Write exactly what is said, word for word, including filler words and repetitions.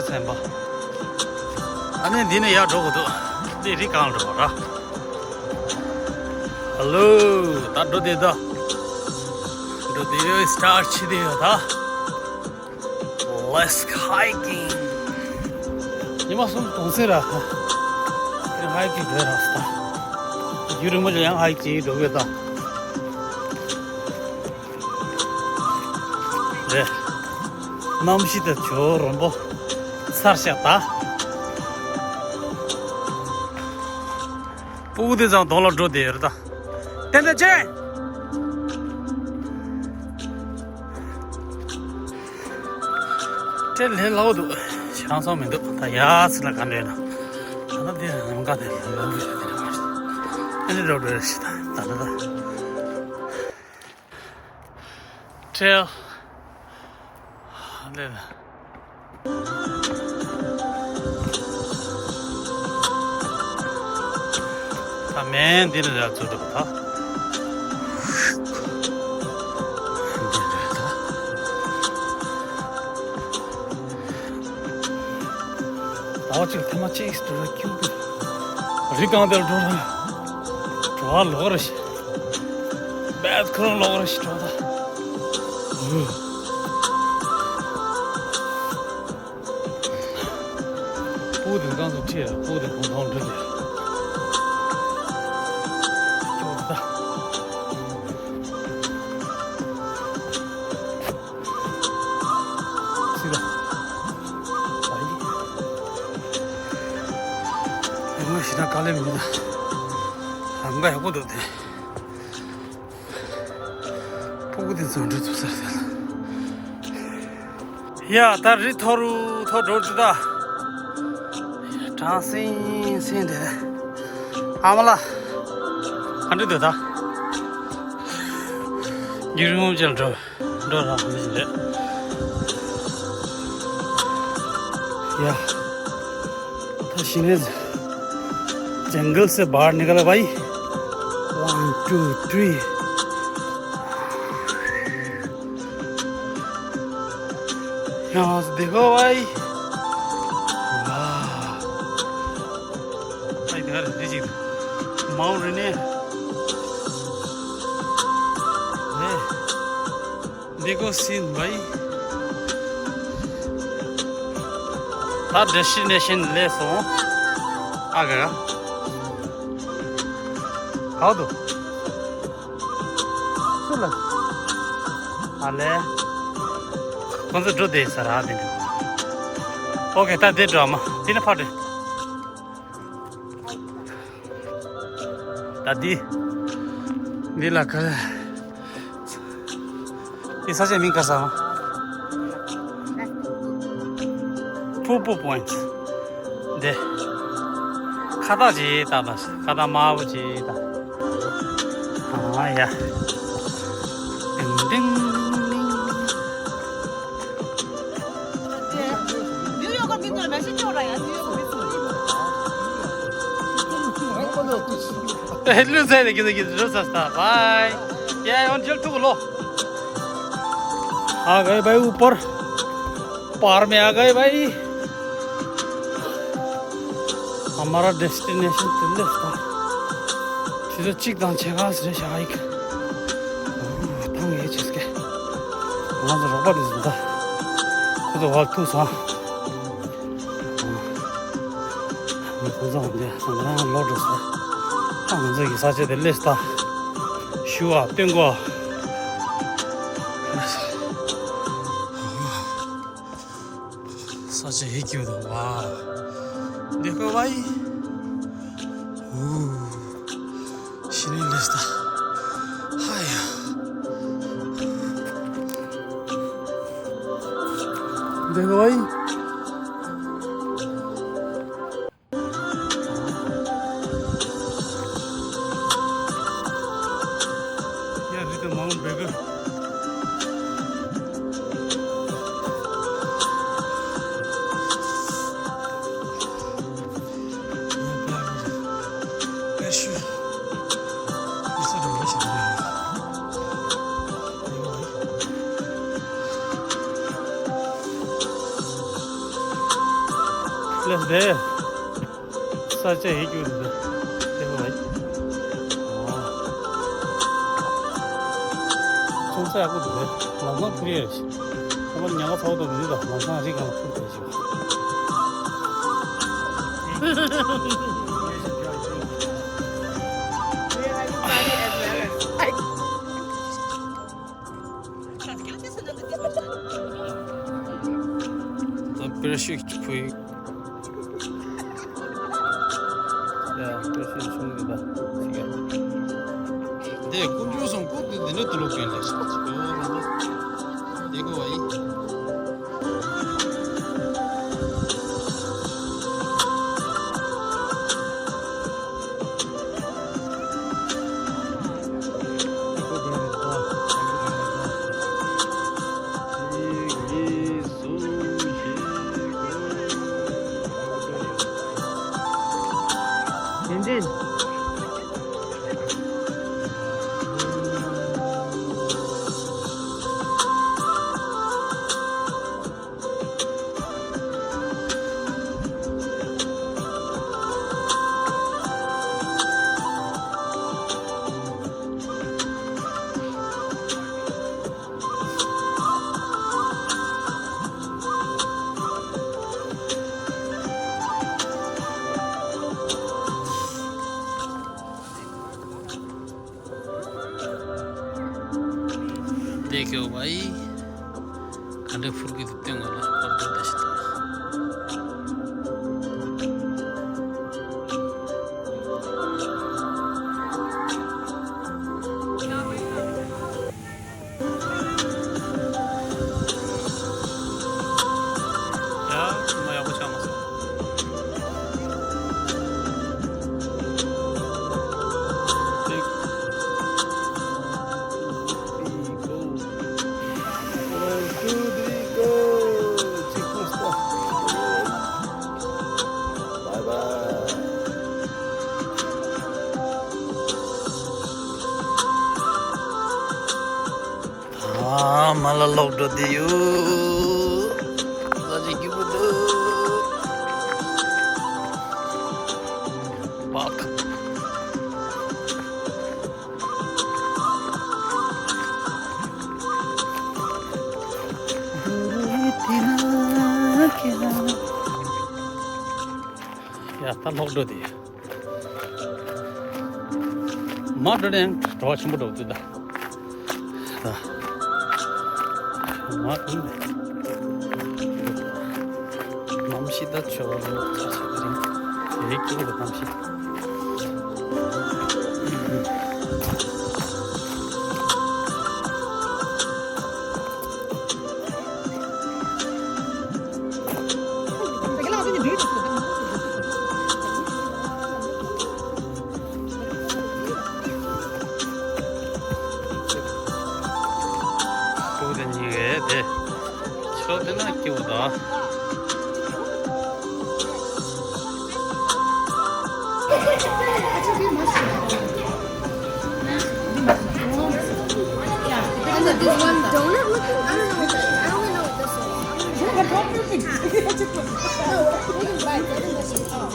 ཚན་པ། ཨ་ནི་འདི་ནས་ཡར་འགྲོ་དགོས་འདུག་འདི་རི་སྒང་ལ་འགྲོ་བ་ར། ཧ་ལོ། ད་འགྲོ་བསྡད་ད། འགྲོ་བསྡད་ཡོད། སི་ཊར་ཊི་བྱེད་བསྡད་ཡོད་ད། Let's hiking. ཉི་མ་གསུམ་གུང་སེང་ར། ཧའི་ཀིང་འགྲོ་རག་སོང་ད། རྒྱུན་རིང་མོ་ཅིག་ཡང་ཧའི་ཀིང་འགྲོ་གི་ད། རེད། གནམ་གཤིས་དེ་ཇོ་རོན་པོ་ཚར་ཤག་ད། སྤུ་གུ་དེ་ཚང་གདོང་ལ་འགྲོ་བསྡད་ཡོད་རེད་ད། ཏན་ཏན་ཅན། སྤྲེལ་ལྷས་ལྷག་འདུག་ཆང་སོང་མི་འདུག་ད་ཡ་ཚི་ལ་ག་འདྲ་ཡོད་ན། ད་ལྟ་དེ་ལམ་ཀ་དེ་ལམ་ཀ་དེ་རེད་མ་རེད། ཨ་ནི་འགྲོ་འགྲོ་རེད་ཞེས་ད་ད་ད་ད། ཁྲེལ། ལེ་ལ། ད་མེན་འདི་ལ་ཡར་ཚུར་འགྲོ་ད། འདི་རེད་ད། ཟླ་བ་གཅིག་ཐེངས་མ་གཅིག་འགྲོ་ལ་ཁྱུག་པའི་རི་སྒང་དེར་འགྲོ་ན་བྲོ་བ་ལོག་རེ་ཞིག་བེད་ཁོ་རང་ལོག་རེ་ཞིག་འགྲོ་ད། སྤུ་དེ་གང་དུ་ཁྲིད་ཡ། སྤུ་དེ་གང་དུ་འགྲོ་ཡ། སྐྱོ་ད། སི་ལ། ཨ་ཡི། ངོ་ཤེས་ན་དཀའ་ལས་མི་འདུག་ད། ལམ་ཀ་ཡག་པོ་འདུག་དེ། སྤུ་གུ་དེ་ཚོ་འགྲོ་ཐུབ་ས་རེད་ལ། ཡ་ད་རི་མཐོ་རུ་མཐོ་འགྲོ་རྒྱུ་ད། གྲང་སིང་སིང་དེ། ཨ་མ་ལ། ག་འདྲ་འདུག་ད། རྒྱུན་རིང་པོ་ཅིག་འགྲོ། འགྲོ་རག་མི་ཞིག་རེད། ཡ། ད་ཤི་ནས་जंगल से बाहर निकल भाई। One, two, three. यहाँ से देखो भाई। वाह। भाई, देखो, देखो, माउंट रेनियर। ये, देखो सीन भाई। ད་ཌེ་སི་ཊི་ནེ་ཤན་སླེབས་སོང་། ཨ་ག་ག་ག་འདུག་སུ་ལ། ཨ་ལེ། ཁོང་ཚོ་འགྲོ་བསྡད་ས་ར་དེ་འདུག་ཨོ་ཁེ། ད་དེ་འགྲོ་མ། དེ་ནས་ཕར་འགྲོ། ད་འདི། འདི་ལ་ཁ། འདི་ས་ཆའི་མིང་ག་ས། ཕུ་པུ་པོ་ཡིན་ཊི། འདི། ཁ་བཏགས་ཅིག་བཏགས་པ། ཁ་བཏགས་དམར་པོ་ཅིག་བཏགས། ཨ་ཡ། ཏིང་ཏིང་། न्यूयॉर्क में तो वैसे क्यों रहा यार, न्यूयॉर्क में तो। हेलो सर, किधर किधर रोज सस्ता भाई। ये उन चल तू लो। आ गए भाई ऊपर, पार में आ गए भाई। हमारा डेस्टिनेशन दिल्ली था। ཆུ་ཚོད་གཅིག་དང་ཕྱེད་ཀ་ཟེར་ཤག་ཨིག་ཐང་ཡེ་ཆེ་སྐད། ང་ཚོ་རོགས་པ་དེ་ཟིན་ད། ཁོ་ཚོ་བར་ཐུག་སོང་། ཁོ་ཚོ་འདི་ང་རང་ལོག་འགྲོ་ས། ད་ང་ཚོ་གི་ས་ཆ་དེ་སླེབས་ད། ཞུ་བ་སྟོན་གོ། ས་ཆ་ཧེ་ཀྱུ་དང་བ། देखो भाई। ཤི་ནི་ལེ་སྟ། ཧ་ཡ། देखो भाई। Yeah, little Mount Baker. དེ། ས་ཆ་ཡིད་སྐྱོ་འདུག་དེ་ཧོ་ཡིན། ཚོང་ས་ཡག་པོ་འདུག་ལམ་སང་ཁུར་ཡས་ཤིག་ཁོ་པར་ཉག་ག་ཚ་བོ་དང་འདི་དང་ལམ་སང་རི་སྒང་ལ་ཁུར་དེ་ཤིག་ད་པེ་ར་ཤུཊ་ཕུ་ཡིན། ཡ། པེ་ར་ཤུཊ་ཆུང་གི་ད་ཅི་ག་དེ་དཀོན་མཆོག་གསུམ་སྐུ་དེ་འདི་འདྲ་དུ་ལོག་གིན་ལ་ཞིག་ཅིག་ཡོ་རང་དེ་གོ་བ་ཡིན། དེ་གོ་བ་ཡིན། ག་འདྲ་ཕུར་གི་འདུག་སྟེང་ང་ལ་ཧོར་འདྲ་ད་ཞིག་ད། ཡ། མ་ཡག་པོ་ཆགས་མ་སོང་། ཅིག One, two, three, go. ཅིག་ཕུར་ས། Bye bye. ཨ་མ་ལ་ལོག་འགྲོ་དེ་ཡོད། ཟ་ཅིག་སྐྱིད་པོ་འདུག་པག་ཡ། ད་ལོག་འགྲོ་དེ་ཡོད། མ་འགྲོ་ནས་ཡང་བྲོ་བ་ཆེན་པོ་འགྲོ་ཚུལ་ད། ད། མ་འགྲོ་ནས། གནམ་གཤིས་ད་ཆོ་བ་ལ་ཆ་ཆ་དེ་རིང་། དེ་རིང་སྐྱིད་པོ་འདུག་གནམ་གཤིས། ཕྲུ་གུ་དེ་གཉིས་ཀས་དེ་ཕྱོགས་དེ་ན་སྐྱིད་པོ་འདུག And this one donut looking? I don't know what this is. I don't know. No, we can buy it. I think this is, oh.